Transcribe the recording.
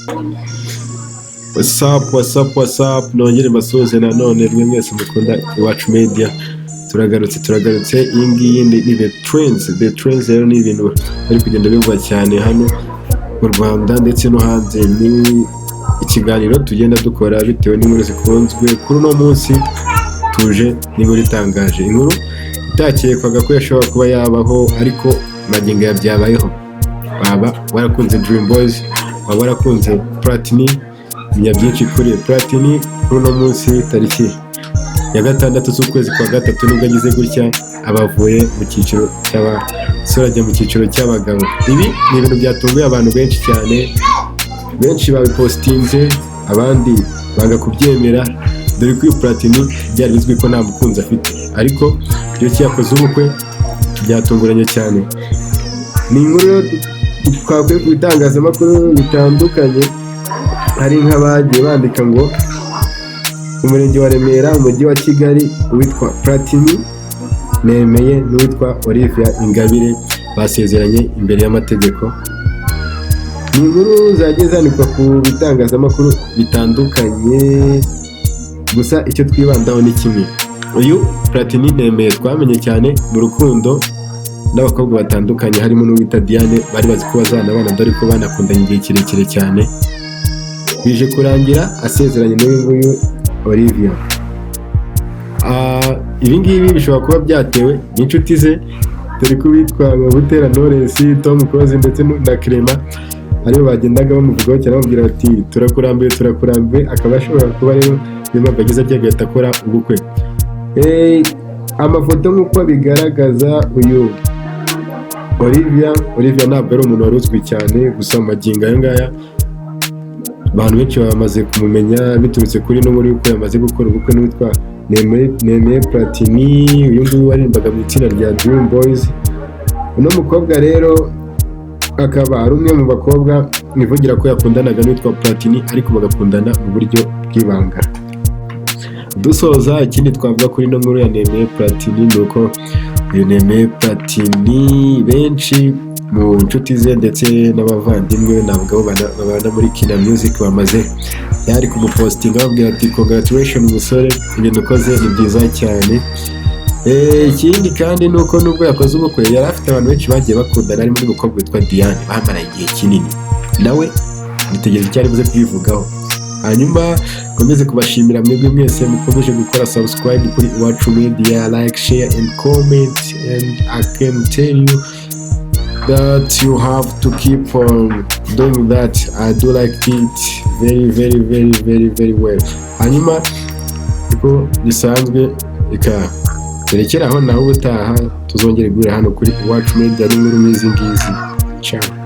What's up, what's up, what's up? Nongere mbasuhuze nanone mwe mwese mukunda Iwacu Media. Turagarutse, turagarutse. Iyi ngiyi ni The Trends. The Trends rero ni ibintu bari kugenda bivugwa cyane hano mu Rwanda ndetse no hanze. Ni ikiganiro tugenda dukora bitewe n'inkuru zikunzwe. Kuri uno munsi tuje n'inkuru itangaje, inkuru itakekwaga ko yashobora kuba yabaho, ariko magingo aya byabayeho. Waba warakunze Dream Boys, waba warakunze Platini, menya byinshi kuri Platini. Kuri uno munsi, tariki ya 6 z'ukwezi kwa gatatu, nibwo agize gutya abavuye mu cyiciro cy'abasore ajya mu cyiciro cy'abagabo. Ibi ni ibintu byatunguye abantu benshi cyane. Benshi babipositinze, abandi banga kubyemera, dore ko uyu Platini byari bizwi ko nta mukunzi afite, ariko iyo yakoze ubukwe byatunguranye cyane. Ni inkuru rero twakuye ku bitangazamakuru bitandukanye. Hari nk'abagiye bandika ngo umurenge wa Remera, umujyi wa Kigali, uwitwa Platini Nemeye n'uwitwa Olivia Ingabire basezeranye imbere y'amategeko. Ni inkuru zagiye zandikwa ku bitangazamakuru bitandukanye, gusa icyo twibandaho ni kimwe: uyu Platini Nemeye twamenye cyane mu rukundo n'abakobwa batandukanye, harimo n'uwita Diane, bari bazi ko bazanabana, dore ko banakundanye igihe kirekire cyane. Bije kurangira asezeranye n'uyu nguyu Olivia. Ibi ngibi bishobora kuba byatewe n'inshuti ze, dore ko uwitwa nka Butera Knowless, Tom Close ndetse na Clement aribo bagendaga bamuvugaho cyane, bamubwira bati: "Turakurambiwe, turakurambiwe." Akaba ashobora kuba rero niyo mpamvu yagize atya agahita akora ubukwe. Amafoto nk'uko bigaragaza, uyu Olivia ntabwo ari umuntu wari uzwi cyane, gusa mu magingo aya ngaya abantu benshi bamaze kumumenya biturutse kuri no muri uko yamaze gukora ubukwe n'uwitwa Nemeye Platini, uyu nguyu waririmbaga mu itsinda rya Dream Boys. Uno mukobwa rero akaba ari umwe mu bakobwa nivugira ko yakundanaga n'uwitwa Platini, ariko bagakundana mu buryo bw'ibanga. Dusoza, ikindi twavuga kuri ino nkuru ya Nemeye Platini ni uko uyu Nemeye Platini, benshi mu nshuti ze ndetse n'abavandimwe ntabwo babana muri Kina Music bamaze yari kumupositinga babwira ati: "Congratulation musore, ibintu ukoze ni byiza cyane." Ikindi kandi ni uko nubwo yakoze ubukwe, yari afite abantu benshi bagiye bakundana, harimo n'umukobwa witwa Diane bamaranye igihe kinini. Nawe dutegereje icyo ari buze kubivugaho. Hanyuma nkomeze kubashimira mwebwe mwese mukomeje gukora subscribe kuri Iwacu Media, like, share and comment, and I can tell you that you have to keep on doing that. I do like it very, very, very, very, very well. Hanyuma uko bisanzwe, reka turekere aho, naho ubutaha tuzongere guhurira hano kuri Iwacu Media n'inkuru nk'izi ngizi. Ciao.